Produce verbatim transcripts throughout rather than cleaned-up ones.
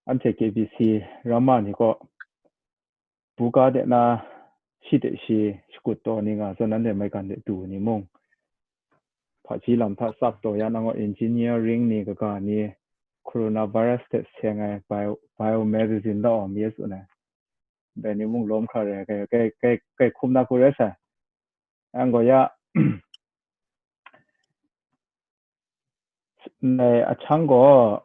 anhte K B C ramma ni kaw buga de na shi de shi shakut taw ni nga zawn, anhte maigan de du ni mung, hpaji lam hta tsap taw ya nang gaw engineering ni kaga ni, coronavirus hte seng ai bio, bio magazine da awm ye tsun ai. Dai ni mung lawm hkra re, kai, kai, kai, kai hkum na hku rai sai. Ang gaw ya, ndai ahkyang gaw,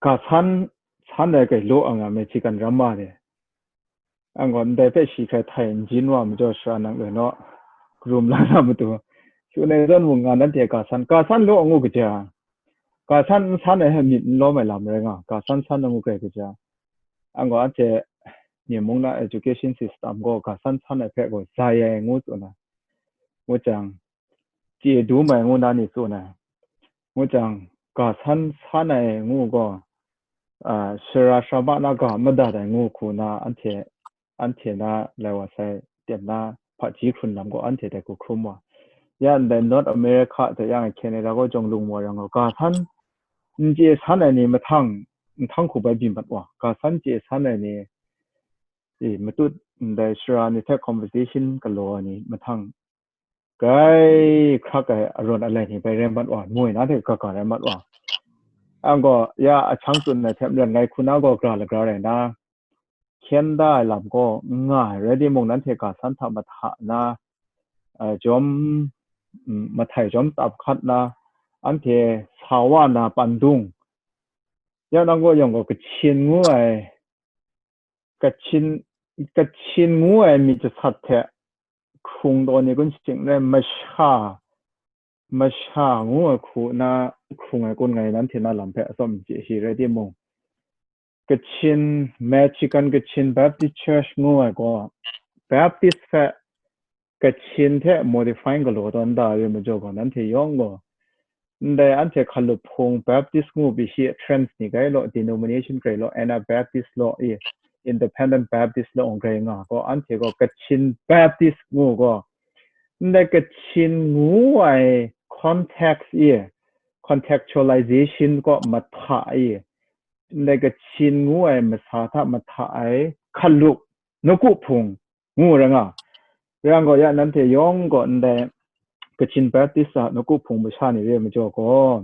ga san, san ai kai law ang a, Mexican ramma ni. Ang gaw ndai hpe shi hkrai htai n jin wa majaw, sara nang le naw, karum la na matu, tsun ai zawn mung nga nanhte ga san, ga san law angu kaja, ga san n san ai hpe myit n lawm ai lam rai nga, ga san san angu kai kaja. Ang gaw anhte Myen mung na education system gaw ga san san ai hpe gaw zai ai ngu tsun ai. Ngu jang, chye dum ai ngu na ni tsun ai. Ngu jang, ga san san ai ngu gaw, ah, sara sara ma na ga madat ai ngu hku na anhte, anhte na lai wa sai tem na hpaji hkrun lam gaw anhte dai hku hkrum wa. Ya ndai North America hte yang Canada gaw jawng lung wa yang gaw, ga san n chye san ai ni mahtang, nhtang hku bai byin mat wa, ga san chye san ai ni, e, matut ndai sara ni hte conversation galaw ai ni mahtang, grai hkrak ai arawn alai ni bai rai mat wa, moi na hte kaga rai mat wa. Ang gaw ya ahkyang tsun ai hte maren ngai hku na gaw gara lagra rai na, hkyen da ai lam gaw n nga ai rai timung, nanhte ga san hta mahta na, eh, jawm, mm, mahtai jawm tsap hkat na, anhte sa wa na pandung, ya nang gaw yawng gaw Kachin ngu ai, Kachin, Kachin ngu ai myit jasat hte hkrung taw ni kun shing rai, masha, masha ngu ai hku na hkrung ai kun ngai nanhte na lam hpe atsawm chye shi rai timung, Kachin, Mexican Kachin Baptist Church ngu ai gaw, Baptist hpe Kachin hte modifying galaw tawn da ai majaw gaw, nanhte yawng gaw, ndai anhte hkalup hpung Baptist ngu pyi shi, trends ni grai law, denomination grai law, Anabaptist law, i, Independent Baptist law, grai nga gaw, anhte gaw Kachin Baptist ngu gaw, ndai Kachin ngu ai context i, contextualization gaw mahta i, ndai Kachin ngu ai masa hta mahta ai hkalup nawku hpung ngu rai nga. Rai yang gaw, ya nanhte yawng gaw ndai Kachin Baptist a nawku hpung masha ni re ai majaw gaw,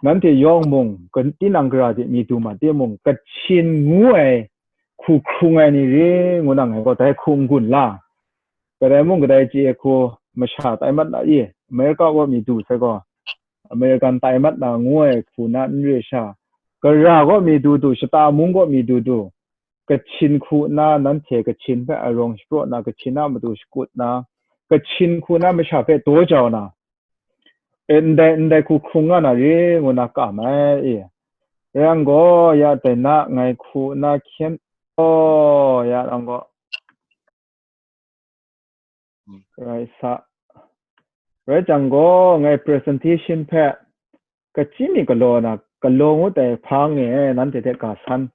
nanhte yawng mung, ka-, tinang gara de mi du ma timung, Kachin ngu ai hku hkrung ai ni re ngu na ngai gaw dai hku n-gun la. Kadai mung kadai chye hku masha tai mat na i, America gaw mi du sai gaw, American tai mat na ngu ai hku na n re sha, gara gaw mi du du, shata mung gaw mi du du, Kachin hku na, nanhte Kachin hpe arawng shapraw na, Kachin a matu shakut na, Kachin hku na masha hpe daw jau na, e, ndai, ndai hku hkrung nga na re ngu na kam ai i. Rai yang gaw, ya dai na ngai hku na hkyen, oh, ya yang gaw, rai sa. Rai jang gaw, ngai presentation hpe kachyi mi galaw na, galaw ngut ai hpang e, nanhte hte ga san,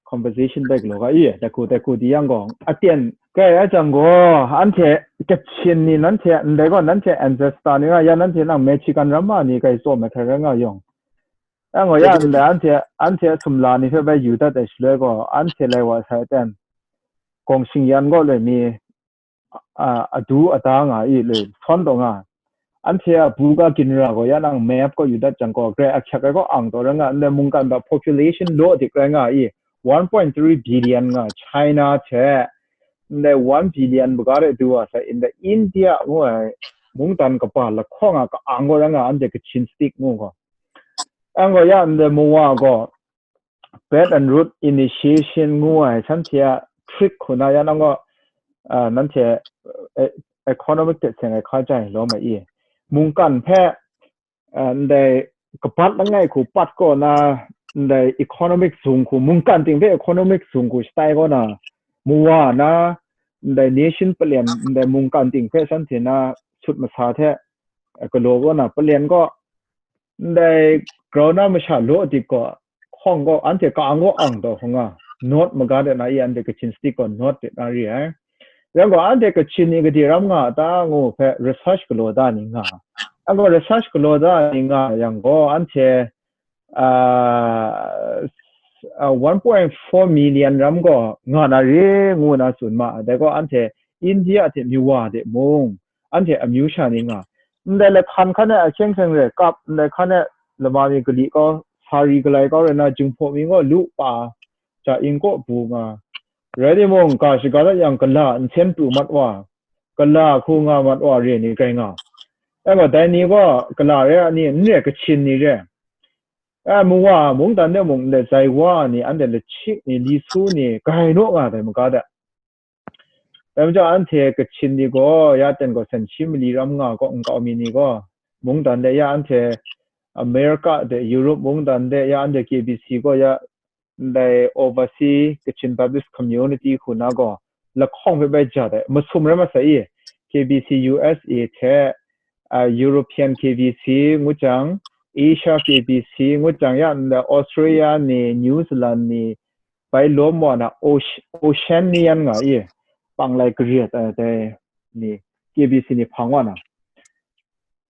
conversation bai galaw ga i, dai hku, dai hku di yang gaw, aten, kai a jang gaw, anhte Kachin ni nanhte, ndai gaw nanhte ancestor ni nga, ya nanhte nang Mexican ramma ni kai tsawm ai hkrai rai nga yawng. Yang gaw, ya ndai anhte, anhte sumla ni hpe bai yu dat ai shaloi gaw, anhte lai wa sai ten, gawng shingyan gaw loi mi, a, adu ada nga i le, sawn taw nga. Anhte a buga ginra gaw ya nang map gaw yu dat jang gaw, grai ahkyak ai gaw ang taw rai nga, ndai mungkan hta population law dik rai nga i, one point three billion nga, China hte, ndai one billion baga de du wa sai, ndai India ngu ai mungdan kaba lahkawng nga ka ang gaw rai nga, anhte Kachin stick ngu gaw. Ang gaw ya ndai mawa gaw, Belt and Road Initiative ngu ai shanhte a trick hku na ya nang gaw, ah, nanhte, eh, economic hte seng ai hka jai lawm ai i. Mungkan hpe, ah, ndai kabat langai hku pat kaw na, ndai economic zung hku, mungkan ting hpe economic zung hku shatai kaw na, mawa na, ndai nation palem, ndai mungkan ting hpe shanhte na sut masa hte, eh, galaw kaw na, palem kaw, ndai grau na masha law dik gaw, hkawng gaw, anhte ka ang gaw ang taw hkawng nga, North maga de na i, anhte Kachin stick gaw North de na re ai. Yang gaw, anhte Kachin ni gade ram nga a ta ngu hpe research galaw da ni nga. Yang gaw, research galaw da ni nga yang gaw, anhte, ah, uh, one point four million ram gaw nga na re ngu na tsun ma ai. Dai gaw anhte India hte Miwa de mung, anhte amyu sha ni nga. Ndai lahkan hkan e ahkyeng hkyeng re kap, ndai hkan e lama mi kali kau, sari galai kau rai na, jinghpaw mi gaw lu pa, ja ing kaw bu nga. Rai timung, ga shaga dat yang gala nsen pru mat wa, gala hku nga mat wa re ni gai nga. Ai gaw, dai ni gaw gala re a ni, n re, Kachin ni re. Ai, Miwa mungdan de mung ndai zai wa ni, anhte lachik ni, li su ni, gai naw nga dai maga de. Dai majaw, anhte Kachin ni gaw, ya ten gaw, san shi mali ram nga gaw, nkau mi ni gaw, mungdan de ya anhte America de, Europe mungdan de ya anhte K B C gaw ya, ndai Overseas Kachin Baptist Community hku na gaw, lahkawng hpe bai ja ai, masum rai masai i, K B C U S A hte, a, European K B C ngu jang, Asia K B C ngu jang, ya ndai Australia ni, New Zealand ni, bai lawm wa na, Oce-, Oceanian nga i, panglai kariat ai dai ni, K B C ni hpang wa na.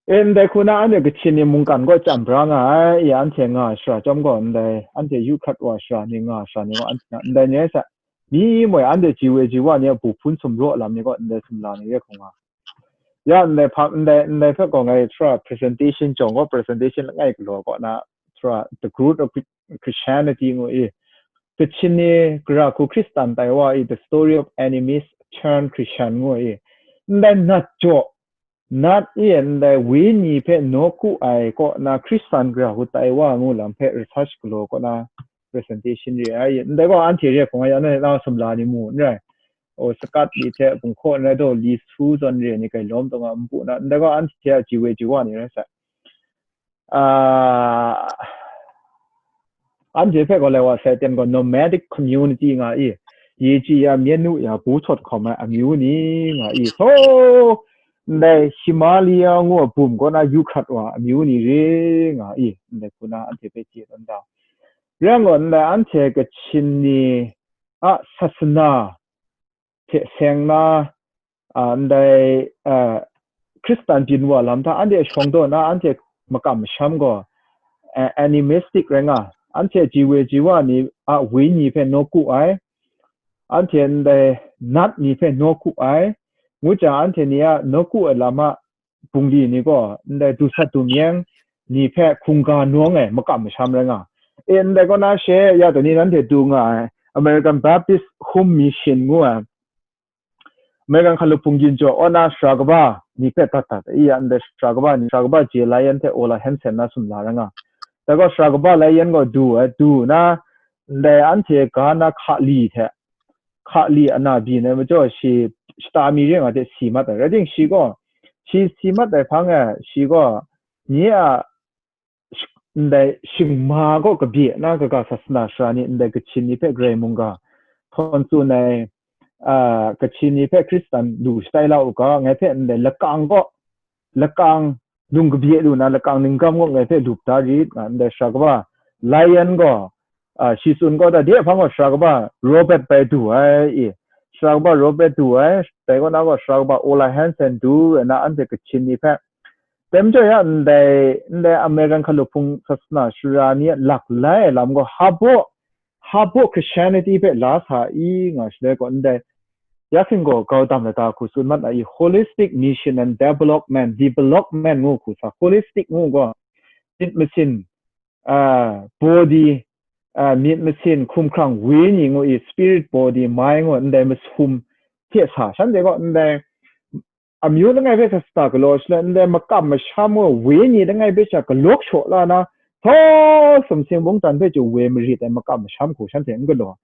E, ndai hku na anhte Kachin ni mungkan gaw chyam bra nga ai, e, anhte nga shara chyawm gaw, ndai anhte yu hkrat wa shara ni nga shara ni gaw, anhte na ndai ni rai sa, mi moi anhte ji we ji wa ni a bu hpun sumraw lam ni gaw, ndai sumla ni re hkung nga. Ya, ndai hpa, ndai, ndai hpe gaw ngai sara presentation jawng gaw, presentation langai galaw kaw na, sara The Growth of Christianity ngu i, Kachin ni gara hku Hkristan tai wa i, The Story of Animist Turned Christian ngu i, ndai nat jaw, nat i ndai wenyi hpe nawku ai kaw na Hkristan gara hku tai wa ngu lam hpe research galaw kaw na presentation re ai. Ndai gaw anhte re hkung ai, anhte na sumla ni mu n rai. O, sakat li hte bunghkaw n rai daw, li su zawn re ni gai lawm taw nga npu na, ndai gaw anhte a ji we ji wa ni rai sai. Ah, anhte hpe gaw lai wa sai ten gaw nomadic community nga i, ye ji ya, myen nu ya, bu sawt hkawm ai amyu ni nga i, so, ndai Himalaya ngu a bum kaw na yu hkrat wa amyu ni re nga i, ndai hku na anhte hpe chye tawn da. Rai ngai gaw, ndai anhte Kachin ni a sasana hte seng na, a, ndai, a, Hkristan byin wa lam hta anhte shawng daw na, anhte makam masham gaw, a, animistic rai nga, anhte ji we ji wa ni a wenyi hpe nawku ai, anhte ndai nat ni hpe nawku ai, ngu jang, anhte ni a nawku ai lam a bungli ni gaw, ndai dusat dumyeng ni hpe hkungga nawng ai makam masham rai nga. E, ndai kaw na she, ya dai ni nanhte du nga ai, American Baptist Home Mission ngu ai, American hkalup hpung ginjaw aw na sara kaba ni hpe dat dat ai, ya ndai sara kaba ni, sara kaba je lai yan hte Ola Hansen na sumla rai nga. Dai gaw sara kaba lai yan gaw du ai, du na, ndai anhte ga na hka li hte, hka li ana byin ai majaw, shi shata mi re nga hte si mat ai. Rai ting, shi gaw, shi si mat ai hpang e, shi gaw, nye a sh-, ndai shingma gaw kabye na kaga sasana sara ni, ndai Kachin ni hpe Karai mungga htawn tsun ai, a, Kachin ni hpe Hkristan lu shatai la u ga, ngai hpe ndai lakang gaw, lakang lung kabye lu na, lakang ninggam gaw ngai hpe lup da rit nga, ndai sara kaba lai yan gaw, a, shi tsun gaw, da de hpang gaw sara kaba Robert bai du ai i, sara kaba Robert du ai, dai kaw na gaw sara kaba Ola Hansen du ai na, anhte Kachin ni hpe, dai majaw ya ndai, ndai American hkalup hpung sasana sara ni a lak lai ai lam gaw, habo, habo Christianity hpe la sa i nga shaloi gaw, ndai, ya hkin gaw Gautam lata hku tsun mat ai i, holistic mission and development, development ngu hku sa, holistic ngu gaw, myit masin, a, body, a, myit masin, hkumhkrang wenyi ngu i, spirit, body, mind ngu ndai masum hte sa, shanhte gaw ndai amyu langai hpe sa sata galaw shaloi, ndai makam masham ngu wenyi langai hpe sha galawk shaw la na, htaw sumsing mungdan hpe chyu we marit ai makam masham hku shanhte n galaw.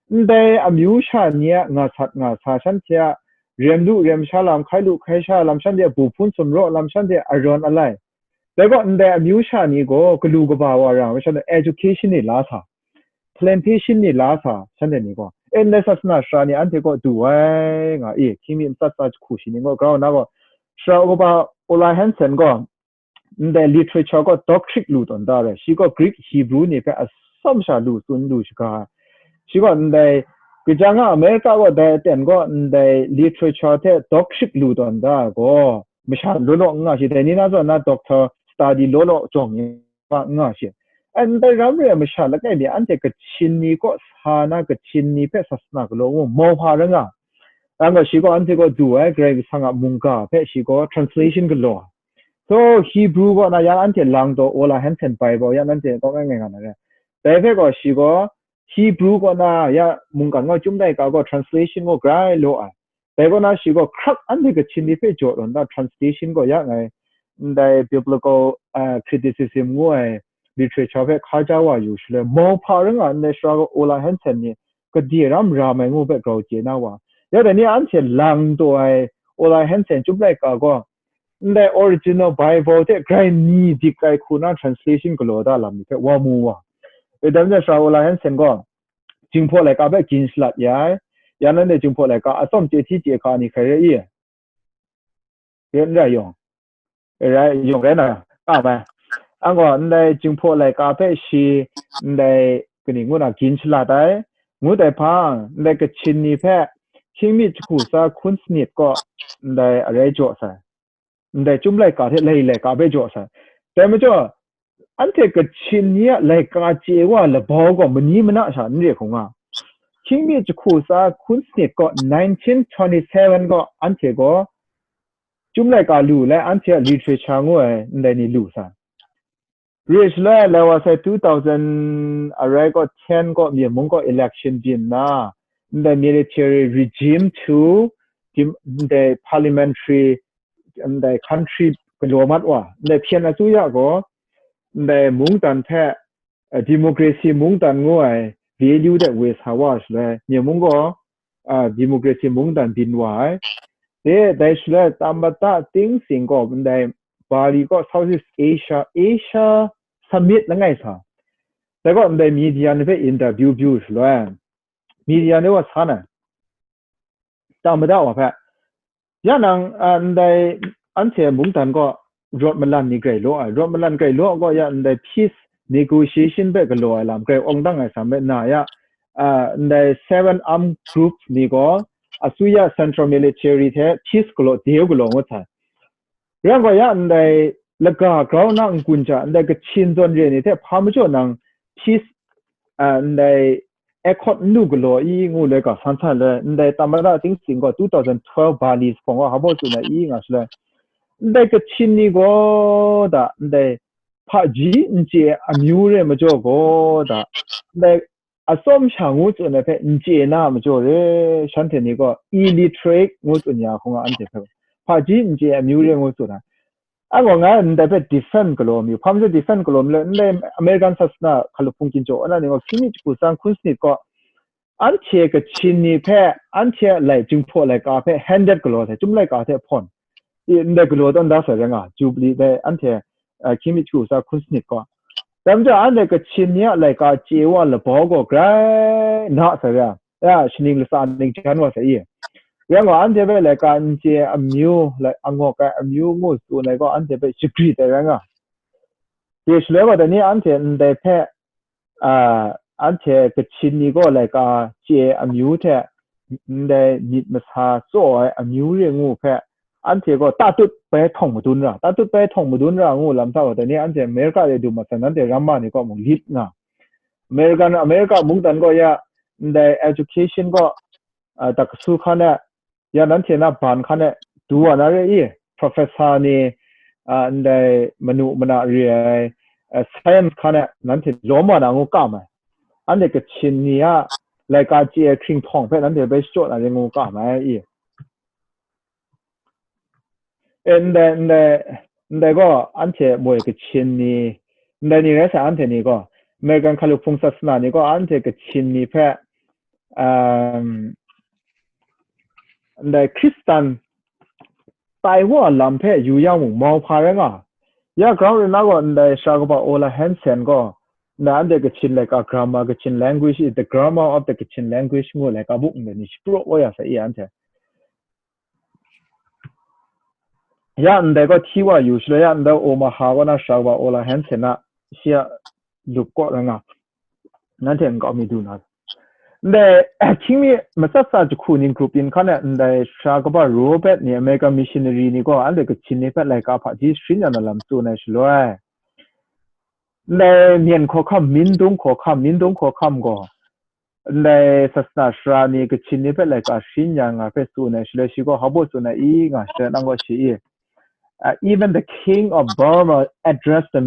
Ndai amyu sha ni a nga sat nga sa, shanhte a rem lu rem sha lam, hkai lu hkai sha lam, shanhte a bu hpun sumraw lam, shanhte a arawn alai, dai gaw, ndai amyu sha ni gaw galu kaba wa ra ai masha, education ni la sa, plantation ni la sa, shanhte ni gaw, e, ndai sasana sara ni anhte kaw du ai nga i, hkying mi matsat tsa jahku shi ni gaw, grau na gaw, sara kaba Ola Hansen gaw, ndai literature gaw doctrine lu tawn da ai, shi gaw Greek, Hebrew ni hpe atsawm sha lu tsun lu shaga ai. Shi gaw ndai, kaja nga America gaw dai aten gaw ndai literature hte doctrine lu tawn da ai gaw, masha law law n nga shi, dai ni na zawn na doctor study law law jawng ni wa n nga shi. Ndai ram re ai masha langai mi anhte Kachin ni kaw sa na, Kachin ni hpe sasana galaw ngu, mauhpa rai nga. Yang gaw shi gaw anhte kaw du ai Karai Kasang a mungga hpe shi gaw translation galaw. So, Hebrew kaw na ya anhte lang taw, Ola Hansen Bible ya nanhte kaw ngai ngai nga na re. Dai hpe gaw shi gaw Hebrew kaw na ya mungkan gaw Chyum Laika gaw translation gaw grai law ai. Dai kaw na shi gaw hkrak anhte Kachin ni hpe jaw tawn da translation gaw ya ngai, ndai biblical, ah, criticism ngu ai literature hpe hkaja wa yu shaloi, mauhpa rai nga ndai sara gaw Ola Hansen ni gade ram ra mai ngu hpe grau chye na wa. Ya dai ni anhte lang taw ai Ola Hansen Chyum Laika gaw, ndai original Bible hte grai ni dik ai hku na translation galaw da lam ni hpe wa mu wa. E, dai majaw sara Ola Hansen gaw, Jinghpaw laika hpe gin shalat ya ai. Ya nanhte Jinghpaw laika atsawm chye hti chye hka ni hkrai rai i? Rai n rai yawng? Rai yawng rai na, ka mai. Ang gaw ndai Jinghpaw laika hpe shi ndai kaning ngu na gin shalat ai. Ngut ai hpang, ndai Kachin ni hpe hkying mi jahku tsa hkun sanit kaw ndai arai jaw sai. Ndai Chyum Laika hte lai laika hpe jaw sai. Dai majaw, anhte Kachin ni a laika chye wa labau gaw mani mana sha n re hkung nga. Hkying mi jahku tsa hkun sanit gaw nineteen twenty-seven gaw anhte gaw Chyum Laika lu lai anhte a literature ngu ai ndai ni lu sai. Re shaloi, lai wa sai two thousand arai kaw ten kaw, Myen mung kaw election byin nna, ndai military regime to dem-, ndai parliamentary, ndai country galaw mat wa, ndai hpyen asuya gaw, ndai mungdan hpe, eh, democracy mungdan ngu ai value de woi sa wa shaloi, Myen mung gaw, ah, democracy mungdan byin wa ai. De, dai shaloi Tamada Thein Sein gaw ndai Bali kaw Southeast Asia, Asia Summit langai sa. Dai gaw ndai media ni hpe interview byu shaloi, media ni wa sa na, Tamada wa hpe, ya nang, ah, ndai anhte mungdan gaw rawt malan ni grai law ai, rawt malan grai law gaw ya ndai peace negotiation hpe galaw ai lam grai awng dang ai sam hpe na ya, ah, ndai seven armed group ni gaw asuya Central Military hte peace galaw, deal galaw ngut sai. Rai yang gaw ya ndai laga grau na n-gun hta ndai Kachin zawn re ni hte hpa majaw nang peace, ah, ndai accord n lu galaw i ngu loi ga san san loi, ndai Tamada Thein Sein gaw two thousand twelve Bali hpawng gaw hpa baw tsun ai i nga shaloi, ndai Kachin ni gaw da, ndai hpaji n chye ai amyu re majaw gaw da, ndai atsawm sha ngu tsun ai hpe n chye na majaw re, shanhte ni gaw illiterate ngu tsun ya hkung a anhte hpe, hpaji n chye ai amyu re ngu tsun ai. Anhte gaw ngai ndai hpe defend galaw mi, hpa majaw defend galaw mi le, ndai American sasana hkalup hpung ginjaw na ni gaw hkying mi jahku tsa hkun sanit gaw, anhte Kachin ni hpe, anhte a lai Jinghpaw laika hpe handed galaw sai, Chyum Laika hte hpawn. I, ndai galaw tawn da sai rai nga, Jubilee dai anhte, ah, hkying mi jahku tsa hkun sanit gaw. Dai majaw anhte Kachin ni a laika chye wa labau gaw grai na sai rai, ya, shaning latsa ning jan wa sai i. Rai nga, anhte hpe laika n chye ai amyu, lai, angawk ai amyu ngu tsun ai gaw, anhte hpe shagrit ai rai nga. Dai shaloi gaw, dai ni anhte ndai hpe, ah, anhte Kachin ni gaw laika chye ai amyu hte ndai myit masa tsaw ai amyu re ngu hpe, anhte gaw tatut bai htawng madun ra, tatut bai htawng madun ra ngu lam hta gaw, dai ni anhte America de du mat sai, nanhte ramma ni kaw mung lit nga. American, America mungdan gaw ya, ndai education gaw, ah, dakasu hkan e, ya nanhte na ban hkan e du wa na re i, professor ni, ah, ndai manu mana re ai, ah, science hkan e nanhte lawm wa na ngu kam ai. Anhte Kachin ni a laika chye ai hkringhtawng hpe nanhte bai shachyaw na re ngu kam ai i. E, ndai, ndai, ndai gaw anhte moi Kachin ni, ndai ni rai sa, anhte ni gaw, American hkalup hpung sasana ni gaw anhte Kachin ni hpe, um, ndai Hkristan tai wa lam hpe yu yang mung, mauhpa rai nga. Ya grau rai na gaw, ndai sara kaba Ola Hansen gaw, ndai anhte Kachin laika grammar, Kachin language is the grammar of the Kachin language ngu laika buk ndai ni shapraw wa ya sa i anhte. Ya ndai gaw hti wa yu shaloi, ya ndai Omaha kaw na sara kaba Ola Hansen a, shi a lup kaw rai nga, nanhte nkau mi du na. Ndai hkying mi matsat tsa jahku ning grup yin hkan e, ndai sara kaba Robert ni American missionary ni gaw anhte Kachin ni hpe laika hpaji sharin ya na lam tsun ai shaloi, ndai myen hkawhkam, mindung hkawhkam, mindung hkawhkam gaw, ndai sasana sara ni, Kachin ni hpe laika sharin ya nga hpe tsun ai shaloi, shi gaw hpa baw tsun ai i nga shaloi, nang gaw shi i, uh, even the king of Burma addressed the,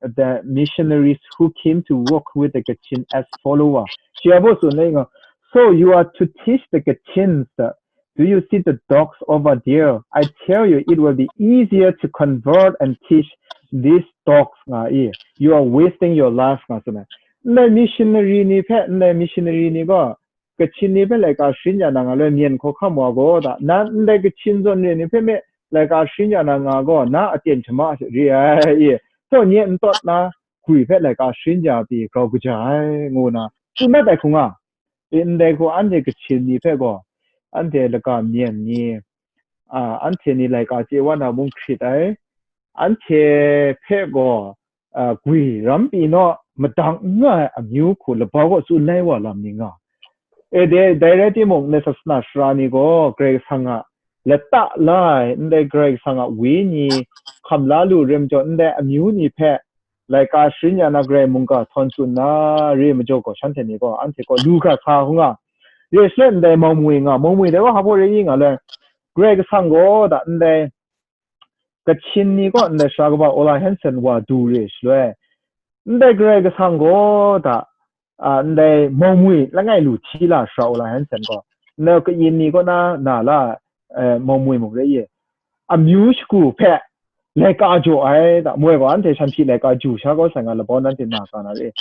the missionaries who came to work with the Kachin as follower. Shi hpa baw tsun ai nga, "So you are to teach the Kachins, uh, do you see the dogs over there? I tell you, it will be easier to convert and teach these dogs," nga i. "You are wasting your life," nga tsun ai. Ndai missionary ni hpe, ndai missionary ni gaw, Kachin ni hpe laika sharin ya na nga loi myen hkawhkam wa gaw da, nan ndai Kachin zawn re ni hpe me laika sharin ya na nga gaw, na aten shama hte re ai i. So, nye n tawt na, gwi hpe laika sharin ya pyi grau kaja ai, ngu na, tsun mat ai hkung a. I, ndai hku anhte Kachin ni hpe gaw, anhte lagam myen ni, a, anhte ni laika chye wa na mung hkrit ai, anhte hpe gaw, a, gwi ram pyi naw, madang n nga ai amyu hku labau gaw tsun lai wa lam ni nga. E de, dai rai timung, ndai sasana sara ni gaw Karai Kasang a lata la ai, ndai Karai Kasang a Wenyi hkam la lu rim jaw, ndai amyu ni hpe laika sharin ya na Karai mungga htawn tsun na re majaw gaw, shanhte ni gaw anhte gaw lu hkra sa hkung nga. Re shaloi ndai Maumwi nga, Maumwi dai wa hpa baw re i nga le, Karai Kasang gaw da ndai Kachin ni kaw ndai sara kaba Ola Hanson wa du re shaloi, ndai Karai Kasang gaw da, a, ndai Maumwi langai lu hti la sara Ola Hanson gaw, ndai kayin ni kaw na na la, eh, Maumwi mung re ye, amyu shagu hpe laika jaw ai da, moi gaw anhte shanhpyi laika ju sha kau sai nga labau nanhte na ka na re.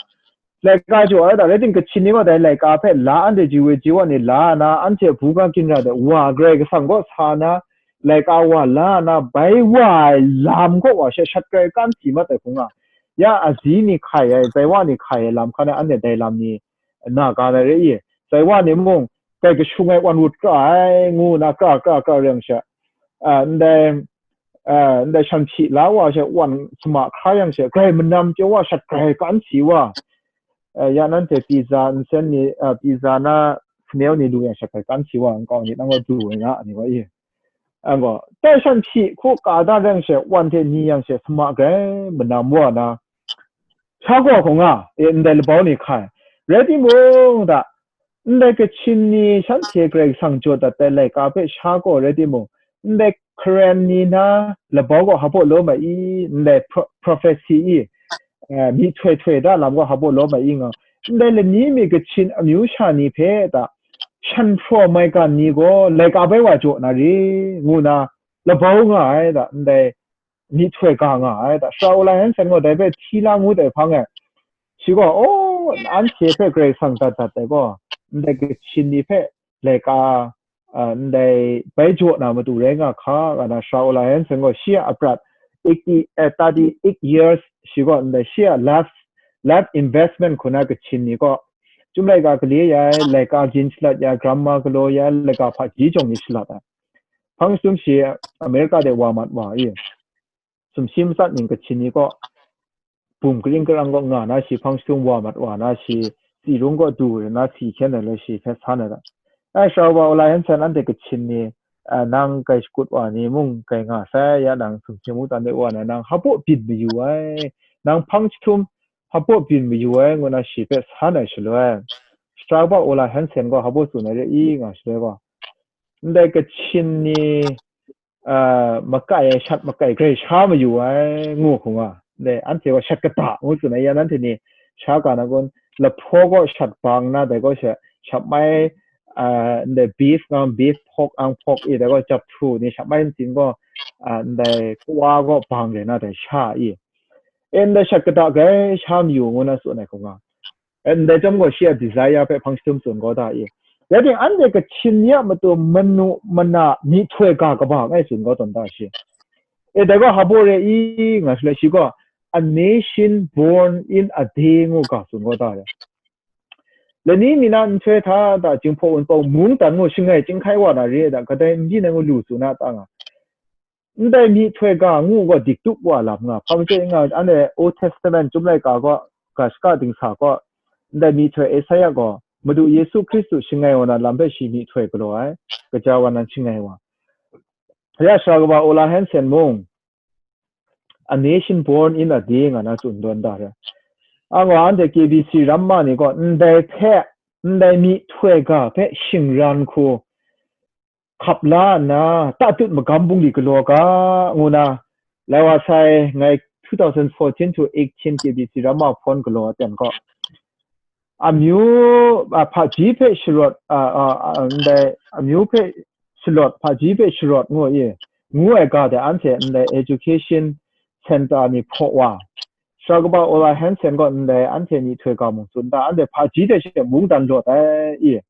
Laika jaw ai da, rai tim Kachin ni gaw dai laika hpe la anhte ji we ji wa ni la na, anhte buga ginra de wa Karai Kasang kaw sa na, laika wa la na, bai wa ai lam kaw wa she shat grai kan si mat ai hkung nga, ya azi ni hkai ai, zaiwa ni hkai ai lam hkan ai, anhte dai lam ni na ga na re i, zaiwa ni mung, kai kashung ai wan wut kra ai, ngu na kra, kra, kra reng she, a, ndai, a, ndai shanhpyi la wa she, wan sama hkra yang she, grai manam chye wa, shat grai kan si wa, a, ya nanhte pizza nsen ni, a, pizza na smell ni lu yang she, grai kan si wa, nkau ni nang wa du ai na, ni wa i. Ang gaw, tai shanhpyi hku ka da reng she, wan hte ni yang she, sama grai manam wa na, sha gaw hkung nga, e, ndai labau ni hkai. Rai timung da, ndai Kachin ni shanhte Karai Kasang jaw dat ai laika hpe sha gaw rai timung, ndai Karen ni na labau gaw hpa baw lawm ai i, ndai pro-, prophecy i, eh, myihtoi htoi da lam gaw hpa baw lawm ai i nga, ndai lani mi Kachin amyu sha ni hpe da, shan hpraw maigan ni gaw laika bai wa jaw na re, ngu na labau nga ai da, ndai myihtoi ga nga ai da, sara Ola Hanson gaw dai hpe hti la ngut ai hpang e, shi gaw, "O, anhte hpe Karai Kasang dat dat ai gaw, ndai Kachin ni hpe laika, a, ndai bai jaw na matu rai nga hka," nga na, sara Ola Hanson gaw shi a aprat eighty, eh, thirty-eight years, shi gaw ndai shi a life, life investment hku na Kachin ni kaw, Chyum laika gale ya ai, laika byin shalat ya ai, grammar galaw ya ai, laika hpaji jawng ni shalat ai. Hpang jahtum shi America de wa mat wa i, sumshi matsat ning Kachin ni kaw, bum karing karang kaw nga na shi hpang jahtum wa mat wa na shi, tsi rung kaw du na si hkyen ai le shi hpe san ai da. Ai, sara wa Ola Hanson anhte Kachin ni, a, nang kai shakut wa ni mung kai nga sai, ya nang sumshi mu tan de wa na, nang hpa baw byin mayu ai, nang hpang jahtum hpa baw byin mayu ai, ngu na shi hpe san ai shaloi, sara wa Ola Hanson gaw hpa baw tsun ai re i nga shaloi gaw, ndai Kachin ni, a, makai ai shat makai grai sha mayu ai, ngu hkung nga. Ndai anhte gaw shat kata ngu tsun ai, ya nanhte ni sha ga na kun, lahpaw gaw shat bang na, dai gaw sha, shat mai, a, ndai beef nga, beef, pork ang, pork i, dai gaw jap htu ni shat mai ntsin gaw, a, ndai kawa gaw bang rai na dai sha i. E, ndai shat kata grai sha mayu ngu na tsun ai hkung nga. E, ndai chyawm gaw shi a desire hpe hpang jahtum tsun gaw da i. Rai timung, anhte Kachin ni a matu manu mana myihtoi ga kaba ngai tsun gaw tawn da shi. E, dai gaw hpa baw re i nga shaloi shi gaw, "A nation born in a day," ngu ga tsun gaw da ya. Lani mi na nhtoi hta da, Jinghpaw Wunpawng mungdan ngu shangai chyinghkai wa na re ai da, kadai n byin ai ngu lu tsun na ta nga. Ndai myihtoi ga ngu gaw dik tup wa lam nga, hpa majaw nga, anhte Old Testament Chyum laika gaw, ga shaka dingsa gaw, ndai myihtoi Esaia gaw, Madu Yesu Hkristu shangai wa na lam hpe shi myihtoi galaw ai, kaja wa nan shangai wa. Ya sara kaba Ola Hanson mung, a nation born in a day nga na tsun dawn da re. Angaw anhte K B C ramma ni gaw ndai hpe, ndai myihtoi ga hpe shingran hku hkap la nna, tatut magam bungli galaw ga, ngu na, lai wa sai ngai two thousand fourteen to eighteen K B C ramma hpawn galaw aten gaw, amyu, a, hpaji hpe sharawt, a, a, a, ndai amyu hpe shalawt, hpaji hpe sharawt ngu i, ngu ai ga de anhte ndai education center ni hpaw wa, Shra kaba Ola Hansen gaw ndai anhte myihtoi ga mung tsun da, anhte hpaji hte she mungdan rawt ai i.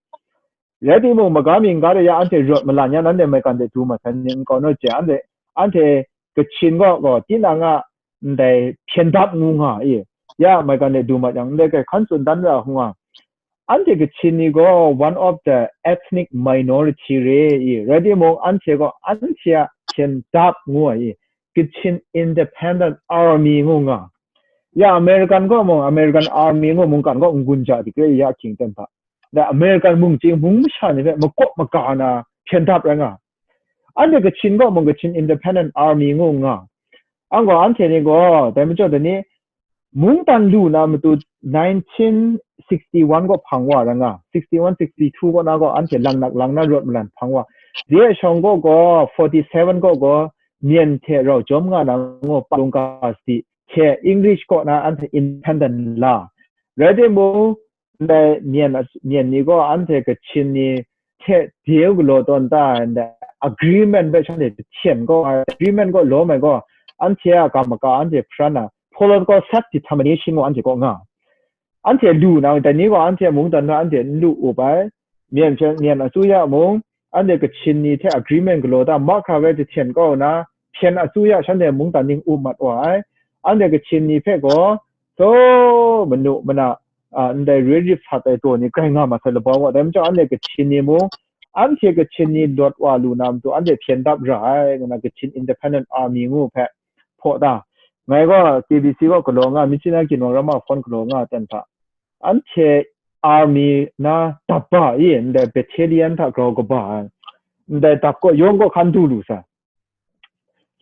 Rai timung, maga mingga de ya anhte rawt malan ya, nanhte maigan de du mat sai ni nkau naw je, anhte, anhte Kachin gaw, gaw tinang a ndai hpyen dap ngu nga i, ya maigan de du mat yang, ndai hkrai hkan tsun dan ra hku nga. Anhte Kachin ni gaw one of the ethnic minority re i, rai timung, anhte gaw anhte a hpyen dap ngu ai i, Kachin Independent Army ngu nga. Ya American gaw mung, American Army ngu mungkan gaw n-gun ja dik re i, ya hkying ten hta. Dai American mung ching mung masha ni hpe makawp maga na hpyen dap rai nga. Anhte Kachin gaw mung Kachin Independent Army ngu nga. Ang gaw anhte ni gaw, dai majaw dai ni, mungdan lu na matu nineteen sixty-one gaw hpang wa ra nga, sixty-one, sixty-two kaw na gaw anhte langnak lang na rawt malan hpang wa. Dai shawng gaw gaw, forty-seven kaw gaw, myen hte rau jawm nga na ngu, palung ga sadi hte English kaw na anhte independent la. Rai timung, ndai myen, myen ni gaw anhte Kachin ni hte deu galaw tawn da ai ndai agreement hpe shanhte jahten gaw, agreement gaw lawm ai gaw, anhte a ga maga anhte hparan na political self determination gaw anhte kaw nga. Anhte lu na, dai ni gaw anhte mungdan hta anhte n lu up ai. Myen hpe, myen asuya mung, anhte Kachin ni hte agreement galaw da, mahkra bai jahten kau na, hpyen asuya shanhte mungdan ning up mat wa ai. Anhte Kachin ni hpe gaw, so, manu mana, a, ndai roi rip sat ai daw ni grai nga mat sai labau gaw, dai majaw anhte Kachin ni mung, anhte Kachin ni lawt wa lu na matu, anhte hpyen dap ra ai, ngu na Kachin Independent Army ngu hpe hpaw da. Ngai gaw K B C gaw galaw nga, Myitkyina Ginwang Ramma Hkawn galaw nga ten hta, anhte army na dap ba i, ndai battalion hta grau kaba ai, ndai dap kaw yawng kaw hkan du lu sai.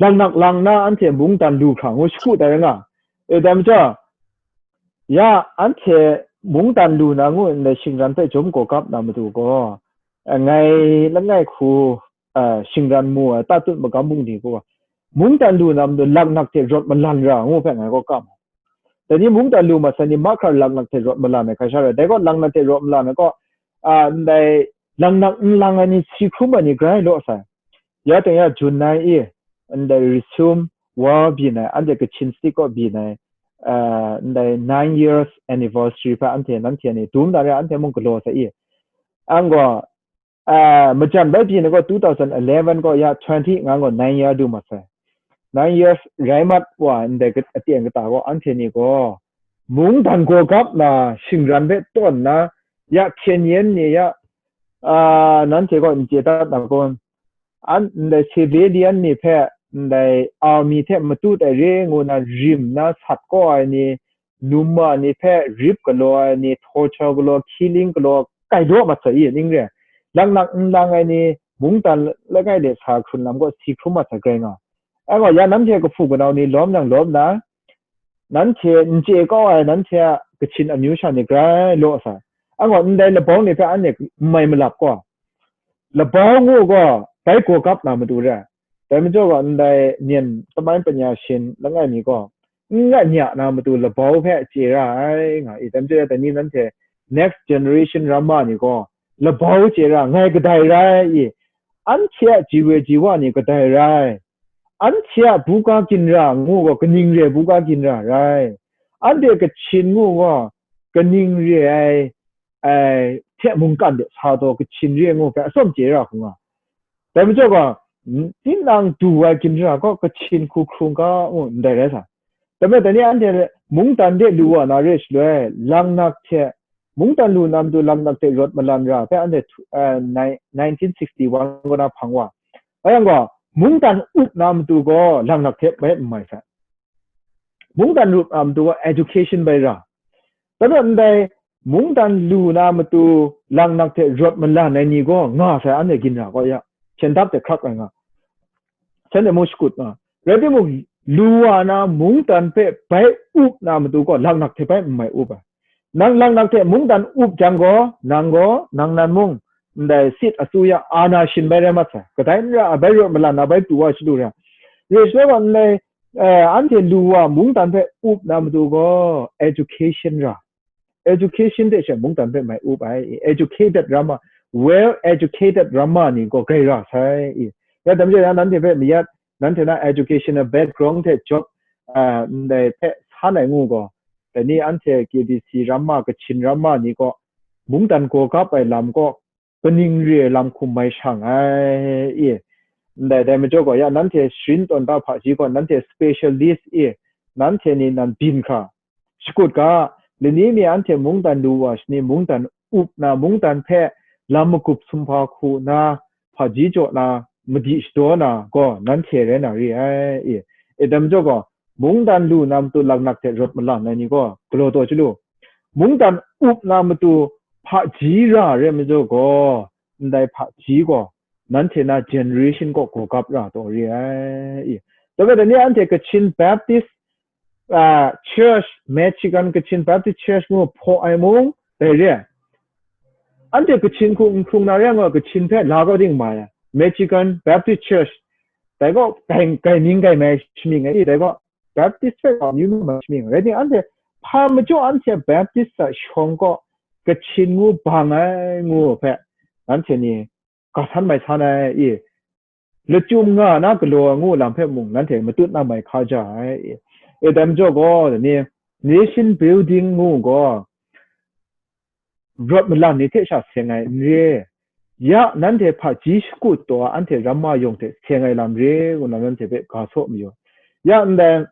Langnak lang na anhte mungdan lu hkra ngu shagu tai rai nga. E, dai majaw, ya anhte mungdan lu na ngu ndai shingran hpe jawm gaw gap na matu gaw, e, ngai langai hku, e, shingran mu ai, tatut magam bungli gaw, mungdan lu na matu laknak hte rawt malan ra ngu hpe ngai gaw kam. Dai ni mungdan lu mat sai ni mahkra laknak hte rawt malan ai hkrai sha rai. Dai gaw laknak hte rawt malan ai gaw, a, ndai laknak n lang ai ni si hkrum ai ni grai law sai. Ya teng ya Jun nine i, ndai Resume War byin ai, anhte Kachin State kaw byin ai, a, ndai nine years anniversary hpe anhte, nanhte ni dum na re, anhte mung galaw sai i. Ang gaw, a, majan bai byin ai gaw two thousand eleven kaw ya twenty nga gaw nine year du mat sai. Nine years rai mat wa ndai gat-, aten kata gaw anhte ni gaw mungdan gaw gap na shingran hpe tawn na, ya hkyen yen ni ya, a, nanhte gaw n chye dat na kun? An, ndai civilian ni hpe, ndai army hte matut ai re ngu na rim na sat kaw ai ni, num ma ni hpe rip galaw ai ni, torture galaw, killing galaw, kai daw mat sai i, ning re. Laknak n lang ai ni, mungdan langai de sa hkrun lam gaw si hkrum mat sai grai nga. Ai gaw, ya nanhte kahpu kanau ni lawm nang lawm na, nanhte n chye kau ai nanhte a Kachin amyu sha ni grai law sai. Ai gaw, ndai labau ni hpe anhte n mai malap gaw, labau ngu gaw bai gaw gap na matu re. Dai majaw gaw, ndai myen tamai panya shin langai mi gaw, n nga nya na matu labau hpe chye ra ai nga i, dai majaw dai ni nanhte next generation ramma ni gaw, labau chye ra, ngai kadai rai i, anhte a ji we ji wa ni kadai rai, anhte a buga ginra ngu gaw kaning re ai buga ginra rai, anhte Kachin ngu gaw kaning re ai, ai, hte mungkan de sa taw Kachin re ai ngu hpe atsawm chye ra hku nga. Dai majaw gaw, n-, tinang du ai ginra gaw Kachin hku hkrung ga ngu ndai rai sa. Dai majaw dai ni anhte mungdan de lu wa na re shaloi, langnak hte, mungdan lu na matu langnak hte rawt malan ra hpe anhte tu-, eh, nai-, nineteen sixty-one kaw na hpang wa. Rai yang gaw, mungdan up na matu gaw langnak hte bai n mai sai. Mungdan up na matu gaw education bai ra. Dai majaw ndai mungdan lu na matu langnak hte rawt malan ai ni gaw nga sai, anhte ginra gaw ya, hpyen dap hte hkrak ai nga. Shanhte mung shakut nga. Rai timung, lu wa na mungdan hpe bai up na matu gaw, laknak hte bai n mai up ai. Nang laknak hte mungdan up jang gaw, nang gaw, nang nan mung, ndai sit asuya ana shin bai rai mat sai. Kadai n ra ai, bai rawt malan na bai pru wa shadu ra. Rai shaloi gaw, ndai, eh, anhte lu wa mungdan hpe up na matu gaw, education ra. Education hte she mungdan hpe mai up ai, educated ramma, well educated ramma ni gaw grai ra sai. Ya, dam jaw yang, nanhte hpe mayat, nanhte na educational background hte job, ah, ndai hpe san ai ngu gaw, dai ni anhte K B C ramma, Kachin ramma ni gaw, mungdan gaw gap ai lam gaw, kaning re ai lam hkum mai shang ai, i. Ndai, dai majaw gaw, ya, nanhte sharin tawn da hpaji gaw, nanhte specialist, i, nanhte ni nan byin hkra, shakut ga, lani mi anhte mungdan lu wa shani, mungdan up na, mungdan hpe lam magup sumhpa hku na, hpaji jaw na, madi shadaw na gaw, nanhte rai na re ai, i. E, dai majaw gaw, mungdan lu na matu laknak hte rawt malan ai ni gaw, galaw taw chyalu. Mungdan up na matu hpaji ra rai majaw gaw, ndai hpaji gaw, nanhte na generation gaw gaw gap ra taw re ai, i. Dai bai dai ni anhte Kachin Baptist, ah, Church, Michigan Kachin Baptist Church ngu hpaw ai mung, dai re ai. Anhte Kachin hku n hkrung na re ai ngu, Kachin hpe la kau ding mai ai. Michigan Baptist Church, dai gaw gai, gai ning gai mai shamying ai, i, dai gaw Baptist hpe gaw amyu nu mai shamying. Rai timung, anhte hpa majaw anhte Baptist a shawng kaw Kachin ngu bang ai ngu hpe, anhte ni ga san mai san ai, i, lachyum nga na galaw ai ngu lam hpe mung nanhte matut na mai hka ja ai, i. E, dai majaw gaw, dai ni, nation building ngu gaw, rawt malan ni hte sha seng ai n re. Ya, nanhte hpaji shakut taw anhte ramma yawng hte seng ai lam re, ngu na nanhte hpe ga saw mayu. Ya, ndai,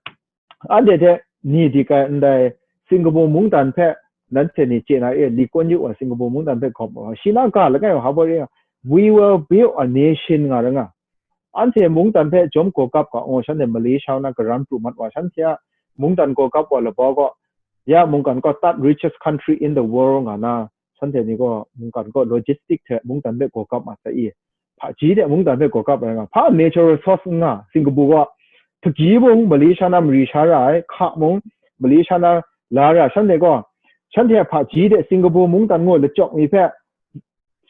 anhte hte ni dik ai ndai Singapore mungdan hpe nanhte ni chye na e, Lee Kuan Yew a Singapore mungdan hpe gawp ai, shi na ga langai wa hpa baw re, "We will build a nation," nga ra nga. Anhte mungdan hpe jawm gaw gap ga, ngaw, shanhte Malaysia na karan pru mat wa, shanhte a mungdan gaw gap wa laba gaw, ya, mungkan gaw third richest country in the world nga na, shanhte ni gaw mungkan gaw logistic hte mungdan hpe gaw gap mat sai i, hpaji hte mungdan hpe gaw gap ai nga, hpa natural resource n nga, Singapore gaw, hpagi mung Malaysia na mari sha ra ai, hka mung Malaysia na la ra, shanhte gaw, shanhte a hpaji hte Singapore mungdan ngu lachyawk mi hpe,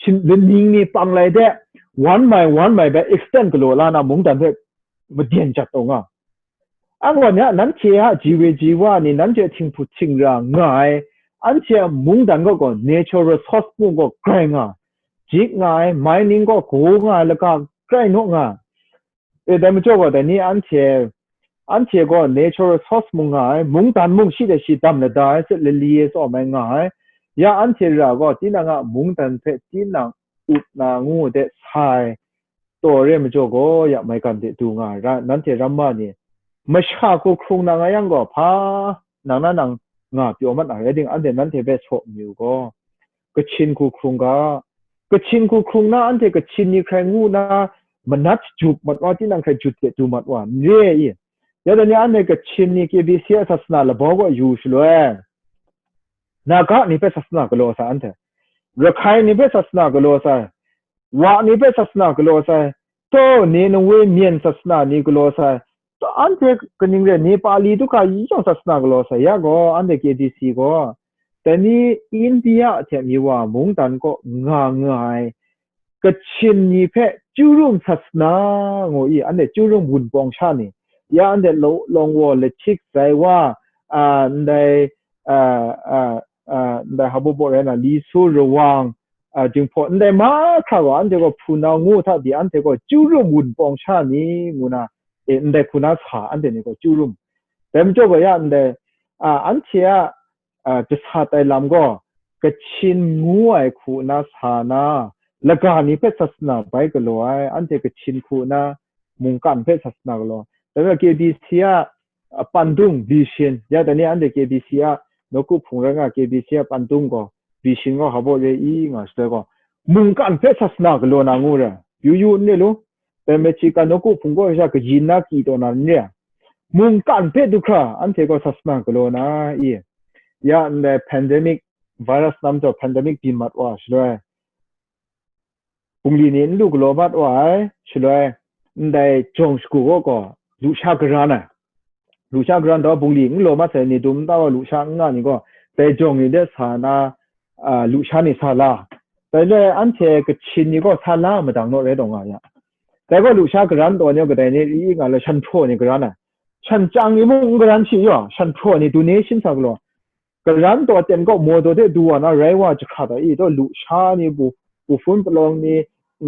shin-, laning mi pang lai de, one mile, one mile bai extend galaw la na mungdan hpe madyen jat taw nga. Anhte a, nanhte a ji we ji wa ni, nanhte a htinghpu htingra nga ai, anhte a mungdan gaw, gaw natural resource mung gaw grai nga, jik nga ai, mining gaw gaw nga ai, laka grai naw nga. E, dai majaw gaw, dai ni anhte, anhte gaw natural resource mung nga ai, mungdan mung shi de shi dam lada ai, set lali ai, tsawm ai nga ai. Ya anhte ra gaw, tinang a mungdan hpe tinang up na ngu de sa ai, taw re majaw gaw, ya maigan de du nga ai, ra, nanhte ramma ni, masha hku hkrung na nga yang gaw, hpa nang na nang nga pyaw mat na rai ding, anhte nanhte hpe saw mayu gaw, Kachin hku hkrung ga, Kachin hku hkrung na, anhte Kachin ni hkrai ngu na, manat jup mat wa, tinang hkrai jut de du mat wa, n re i. Ya dai ni anhte Kachin ni K B C a sasana laba gaw yu shaloi, Naga ni hpe sasana galaw sai anhte, Rakhai ni hpe sasana galaw sai, Wa ni hpe sasana galaw sai, taw, Ninewe myen sasana ni galaw sai, taw, anhte kaning re, Nepali du hkra yawng sasana galaw sai, ya gaw, anhte K B C gaw, dai ni India hte mi wa mungdan kaw nga nga ai, Kachin ni hpe Churum sasana ngu i, anhte Churum wunpawng sha ni, ya anhte lo-, Lawngwaw, Lachik, Zaiwa, a, ndai, a, a, a, ndai hpa baw rai na, Lisu, Rawang, a, Jinghpaw, ndai mahkra gaw, anhte gaw hpunau ngu hta di, anhte gaw Churum wunpawng sha ni ngu na, e, ndai hku na sa, anhte ni gaw Churum. Dai majaw gaw ya ndai, a, anhte a, a, jasat ai lam gaw, Kachin ngu ai hku na sa na, laga ni hpe sasana bai galaw ai, anhte Kachin hku na mungkan hpe sasana galaw. Dai majaw K B C a, a, pandung, bishin, ya dai ni anhte K B C a, nawku hpung rai nga K B C a pandung gaw, bishin gaw hpa baw re i nga shaloi gaw, mungkan hpe sasana galaw na ngu ra, yu yu n re lu, dai Michigan nawku hpung gaw sha kayin na ki taw na n re, mungkan hpe du hkra anhte gaw sasana galaw na i, ya ndai pandemic, virus nam jaw pandemic byin mat wa shaloi, bungli ni n lu galaw mat wa ai shaloi, ndai jawng shagu gaw gaw lusha gara na, lusha karan taw bungli n law mat sai ni dum nta wa lusha n nga ni gaw, dai jawng ni de sa na, a, lusha ni sa la. Dai le anhte Kachin ni gaw sa la madang naw rai taw nga ya. Dai gaw lusha karan taw ni kadai ni i nga le shan hpraw ni karan ai. Shan chyang ni mung n karan shi yaw, shan hpraw ni donation sa galaw. Karan taw ten gaw maw taw de du wa na rai wa jahkrat ai i taw lusha ni bu, bu hpun palawng ni,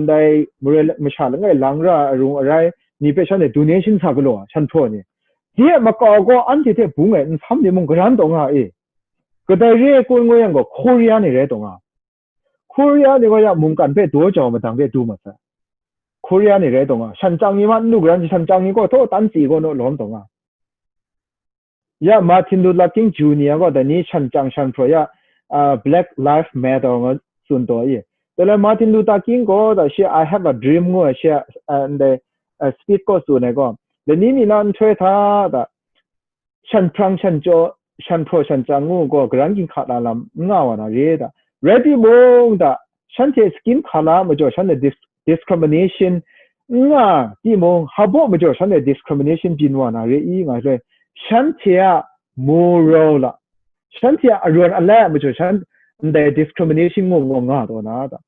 ndai mare masha langai lang ra arung arai ni hpe shan e donation sa galaw ai, shan hpraw ni. Dai a makau gaw anhte hte bung ai nsam ni mung karan taw nga i. Kadai re ai kun ngu yang gaw Korea ni rai taw nga. Korea ni gaw ya mungkan hpe daw jau madang de du mat sai. Korea ni rai taw nga. Shan chyang ni ma n lu karan, shan chyang ni gaw htaw tan tsi gaw naw lawm taw nga. Ya Martin Luther King Junior gaw dai ni shan chyang shan hpraw ya, ah, Black Lives Matter nga tsun taw i. Dai le Martin Luther King gaw da shi I have a dream ngu ai shi a, ah, ndai, ah, speech gaw tsun ai gaw. Dai ni mi na nhtoi hta da shan hprang shan jaw, shan hpraw shan chyang ngu gaw karan ginhka na lam n nga wa na re da. Rai timung da, shanhte skin color majaw shanhte dis-, discrimination n nga timung, hpaw majaw shanhte discrimination byin wa na re i nga shaloi, shanhte a moral la, shanhte a arawn alai a majaw shan ndai discrimination ngu ngu nga taw na da.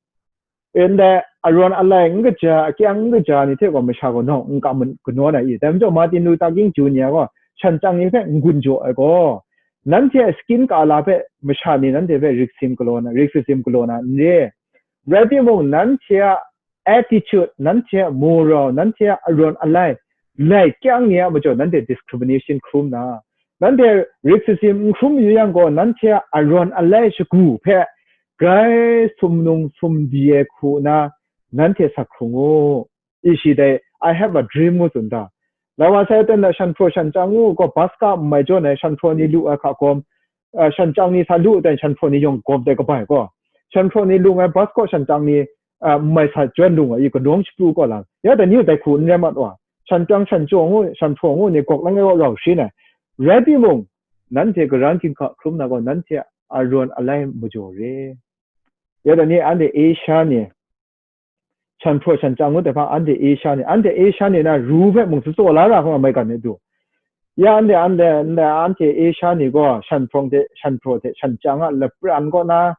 Ndai arawn alai n kaja, akyang n kaja ni hte gaw masha gaw nawng n kam kanawn ai i. Dai majaw Martin Luther King Junior gaw shan chyang ni hpe n-gun jaw ai gaw, nanhte a skin color hpe masha ni nanhte hpe rik sim galaw na, rik sim galaw na n re. Rai timung, nanhte a attitude, nanhte a moral, nanhte a arawn alai, lai kyang ni a majaw nanhte discrimination hkrum na, nanhte rik sim n hkrum yu yang gaw, nanhte a arawn alai shagu hpe grai sumnung sumdi ai hku na nanhte sa hkrung u. I shi dai, I have a dream ngu tsun ta. Lawa sai ten da shan hpraw shan chyang ngu gaw, bus ka n mai jawn ai shan hpraw ni lu ai hka gawm, ah, shan chyang ni sa lu ten shan hpraw ni yawng gawm dai kabai gaw, shan hpraw ni lung ai bus kaw shan chyang ni, ah, n mai sa jawn lung ai i, kanawng shapru kaw lang. Ya dai ni dai hku n rai mat wa. Shan chyang shan jaw ngu, shan hpraw ngu ni gawk lang ai gaw rau shi na. Rai timung, nanhte karan ginhka hkrum na gaw, nanhte arawn alai majaw re. Ya dai ni anhte Asia ni, shan hpraw shan chyang ngut ai hpa, anhte Asia ni, anhte Asia ni na ru hpe mung tsatsaw la ra hkawng a maigan e du. Ya anhte, anhte, anhte, anhte Asia ni gaw shan hprawng hte, shan hpraw hte, shan chyang a lapran kaw na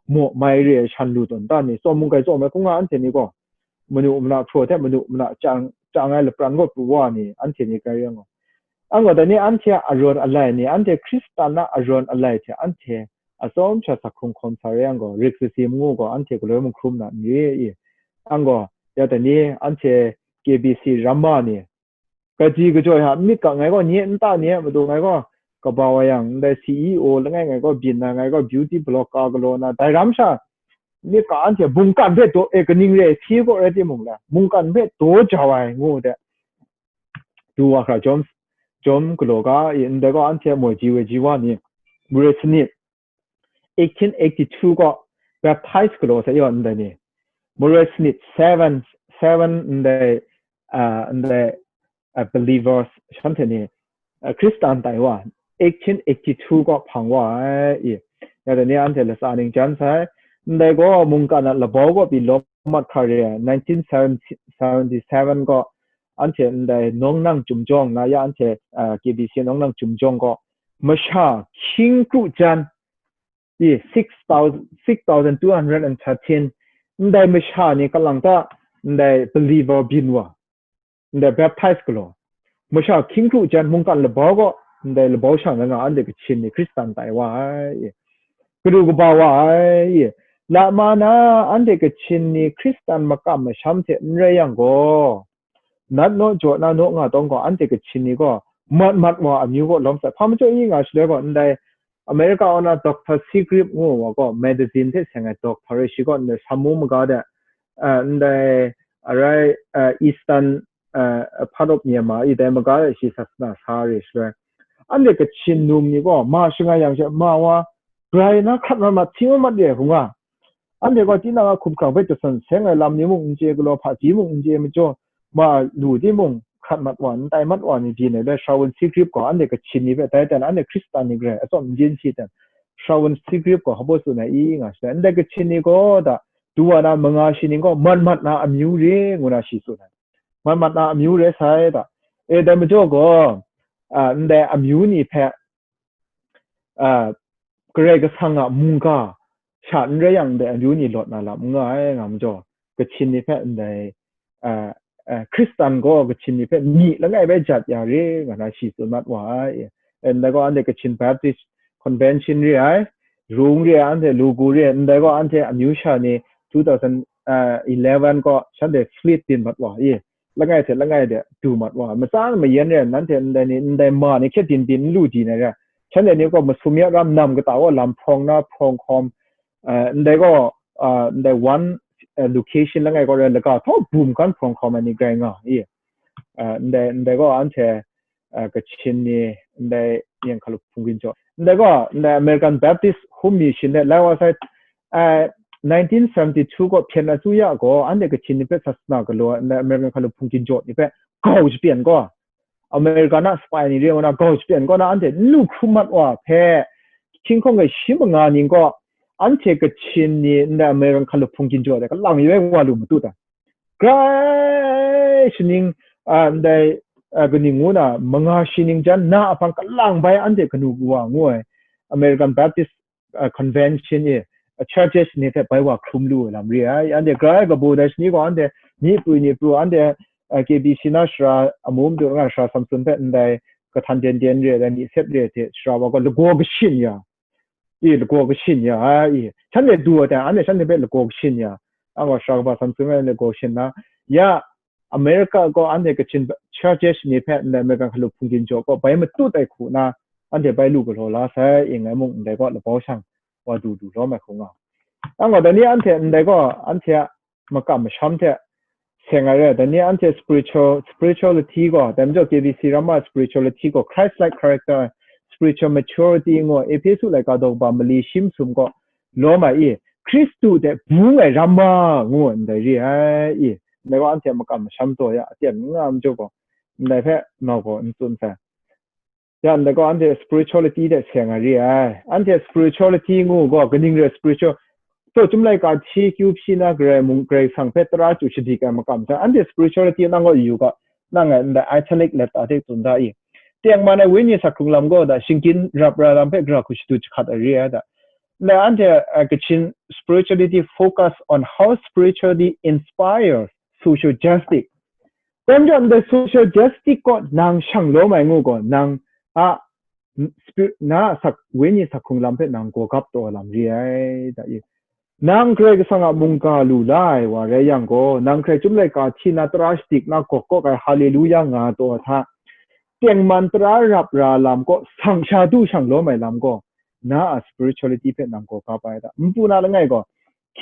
maw mai re ai shan lu tawn ta ni, tsawm mung gai tsawm ai hkung nga anhte ni gaw, manu mana hpraw hte manu mana chyang, chyang ai lapran kaw pru wa ni, anhte ni gai rai nga. Ang gaw dai ni anhte a arawn alai ni, anhte Hkristan a arawn alai hte anhte atsawm sha sa hkrung hkawm sa re yang gaw, rik tsi sim ngu gaw, anhte galoi mahkrum na n re i. Ang gaw, ya dai ni, anhte K B C ramma ni, kaji kajoi hta myit ga ngai gaw nye n ta ni a matu ngai gaw, kaba wa yang, ndai C E O langai ngai gaw byin na, ngai gaw beauty blogger galaw na, dai ram sha, myit ga anhte mungkan hpe daw, e, kaning re ai hti gaw rai timung le, mungkan hpe daw jau ai ngu de, du wa hkra jawm, jawm galaw ga i, ndai gaw anhte moi ji woi ji wa ni, Mure sanit, eighteen eighty-two gaw baptize galaw sai yaw ndai ni, Mure sanit seven, seven ndai, ah, ndai, ah, believers shanhte ni, ah, Hkristan tai wa, eighteen eighty-two gaw hpang wa ai i. Ya dai ni anhte latsa ning jan sai, ndai gaw mungkan a labau gaw pyi lawm mat hkra re ai, nineteen seventy-seven gaw, anhte ndai nawng nang chyum jawng na ya, anhte, ah, K B C nawng nang chyum jawng gaw, masha hkying kru jan, i, six thousand, six thousand two hundred and thirteen, ndai masha ni kalang ta, ndai believer byin wa, ndai baptize galaw, masha hkying kru jan mungkan labau gaw, ndai labau shang langa anhte Kachin ni Hkristan tai wa ai, i, kadu kaba wa ai, i, lama na anhte Kachin ni Hkristan makam masham hte n rai yang gaw, nat naw jaw na naw nga tawng gaw, anhte Kachin ni gaw mat mat wa amyu gaw lawm sai. Hpa majaw i nga shaloi gaw, ndai America wa na Doctor Seagrave ngu wa gaw, magazine hte seng ai doctor rai, shi gaw ndai Samu maga de, eh, ndai arai, eh, Eastern, eh, part of Myanmar i dai maga de shi sasana sa re shaloi, anhte Kachin num ni gaw ma shangai yang she, ma wa, grai na hkrat mat mat, hti mat mat re ai hku nga. Anhte gaw tinang a hkumhkrang hpe jasan seng ai lam ni mung n chye galaw, hpaji mung n chye majaw, ma lu timung hkrat mat wa, n tai mat wa ni byin ai le, Sherwin Seagrave gaw anhte Kachin ni hpe dai ten, anhte Hkristan ni garai atsawm n byin shi ten, Sherwin Seagrave gaw hpa baw tsun ai i nga shi ai. Ndai Kachin ni gaw da, du wa na manga shi ning gaw mat mat na amyu re ngu na shi tsun ai. Mat mat na amyu re sai da. E, dai majaw gaw, uh, ndai amyu ni hpe, uh, Karai Kasang a mungga sha n rai yang ndai amyu ni lawt na lam n nga ai nga majaw, Kachin ni hpe ndai, uh, uh, Hkristan gaw Kachin ni hpe myi langai bai jat ya re nga na shi tsun mat wa ai. Ndai gaw anhte Kachin Baptist Convention re ai, rung re ai, anhte lugu re ai, ndai gaw anhte amyu sha ni two thousand eleven gaw shanhte split byin mat wa i, langai hte langai de du mat wa, matsan mayan re ai, nanhte ndai ni, ndai ma ni hkye din din n lu di na re ai, shanhte ni gaw masum ya ram nam kata gaw lam hprawng na hprawng hkawm, uh, ndai gaw, uh, ndai one, uh, location langai gaw rai laga thaw bum kan hprawng hkawm ai ni grai nga i, uh, ndai, ndai gaw anhte, uh, Kachin ni, ndai yang hkalup hpungkin jaw. Ndai gaw, ndai American Baptist hum mi shin de, lai wa sai, uh, nineteen seventy-two gaw hpyen atu ya gaw, anhte Kachin ni hpe sasana galaw, ndai American hkalup hpungkin jaw ni hpe gau japyan gaw, America na spy ni re ai na gau japyan gaw na anhte n lu hkrum mat wa hpe, hkying hkawng e shi manga ning gaw, anhte Kachin ni ndai American hkalup hpungkin jaw de kalang yoi wa lu matut ai. Grai shaning, a, ndai, a, kaning ngu na, manga shi ning jan na ahpang kalang bai anhte kanu wa ngu ai, American Baptist, a, Convention e, a, churches ni hpe bai wa hkrum lu ai lam re ai. Anhte grai kabu dai shani gaw anhte ni pru ni pru, anhte, a, K B C na sara amu madu nga sara Samson hpe ndai kahtan den den re ai, ni sep re ai hte sara wa gaw lagaw kashin ya, i lagaw kashin ya, i shanhte du ai hta, anhte shanhte hpe lagaw kashin ya, ang gaw sara kaba Samson hpe lagaw kashin na, ya, America gaw anhte Kachin churches ni hpe ndai American hkalup hpungkin jaw gaw bai matut ai hku na, anhte bai lu galaw la sai, i ngai mung ndai gaw labau shang wa du du lawm ai hku nga. Ang gaw dai ni anhte ndai gaw anhte a makam masham hte seng ai re ai, dai ni anhte spiritual, spirituality gaw, dai majaw K B C Rama spirituality gaw, Christ-like character, spiritual maturity ngu, Ehpesu laika daw kaba mali shi masum gaw, lawm ai i, Hkristu hte bung ai Rama ngu ndai re ai i, ndai gaw anhte a makam masham taw ya, aten n nga majaw gaw, ndai hpe nau gaw n tsun sai. Ya, ndai gaw anhte spirituality de seng ai re ai. Anhte spirituality ngu gaw, kaning re spiritual, so, chyum laika hti kyu hpyi na Karai mung, Karai Kasang hpe tara chyu shadik ai makam hta, anhte spirituality nang gaw yu ga, nang e ndai italic letter hte tsun da i. Tengman ai wenyi sa hkrung lam gaw da, shingkin rap ra lam hpe gara hku shadu jahkat ai re ai da. Ndai anhte, uh, Kachin spirituality focus on how spirituality inspires social justice. Dai majaw ndai social justice gaw nang shang lawm ai ngu gaw, nang a, n-, spir-, na a sak, wenyi sak hkrung lam hpe nang gaw gap taw lam re ai, da i. Nang Karai Kasang a mungga lu la ai wa rai yang gaw, nang hkrai chyum laika hti na tara shadik na gawk gawk ai Haleluya nga taw hta, tengman tara rap ra lam gaw, sang sha du shang lawm ai lam gaw, na a spirituality hpe nang gaw gap ai da. Npu na langai gaw,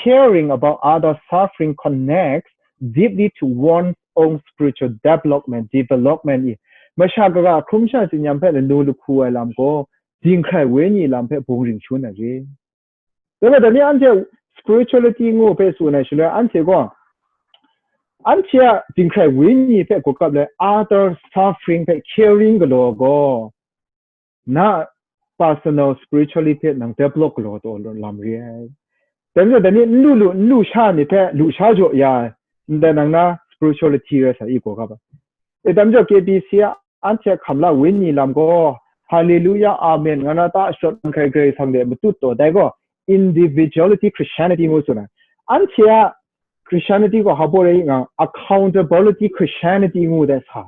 caring about others' suffering connects deeply to one's own spiritual development, development i. Masha kaga hkrum sha tsinyam hpe lanu lahku ai lam gaw, dinghkrai wenyi lam hpe bung ring shangun ai re. Dai majaw dai ni anhte spirituality ngu hpe tsun ai shaloi, anhte gaw, anhte a dinghkrai wenyi hpe gaw kap ai, other suffering hpe caring galaw gaw, na personal spirituality hpe nang develop galaw taw lam re ai. Dai majaw dai ni n lu lu, n lu sha ni hpe lu sha jaw ya ai, ndai nang na spirituality rai sa i gaw kap ai. E, dai majaw K B C a anhte a hkam la wenyi lam gaw, Haleluya, Amen, nga na ta shawt nang hkrai Karai Kasang de matut taw, dai gaw individuality Christianity ngu tsun ai. Anhte a Christianity gaw hpa baw rai nga, accountability Christianity ngu de sa.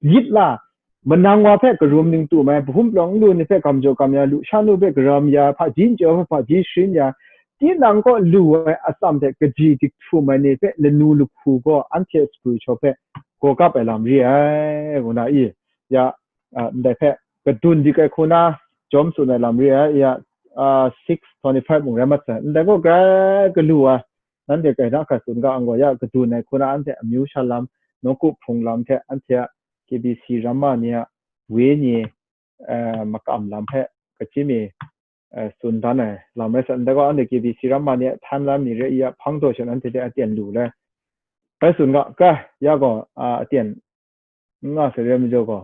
Yit la, manang wa hpe karum ning tu mai, bahum palawng n lu ni hpe gam jaw gam ya, lusha nu hpe garam ya, hpaji n chyaw hpe hpaji sharin ya, tinang kaw lu ai atsam hte kaji dik htum ai ni hpe lanu lahku gaw anhte spiritual hpe gaw kap ai lam re ai, ngu na i, ya, a, ndai hpe kadun dik ai hku na jawm tsun ai lam re ai, ya, a, six twenty-five mung rai mat sai. Ndai gaw grai galu ai, nanhte kai na hkra tsun ga, ang gaw ya kadun ai hku na anhte amyu sha lam, nawku hpung lam hte anhte a K B C Rama ni a wenyi, eh, makam lam hpe kachyi mi, eh, tsun dan ai lam rai sa, ndai gaw anhte K B C Rama ni a htan lam ni re i a hpang taw sha anhte hte aten lu le, bai tsun ga, ga, ya gaw, ah, aten n nga sai re majaw gaw,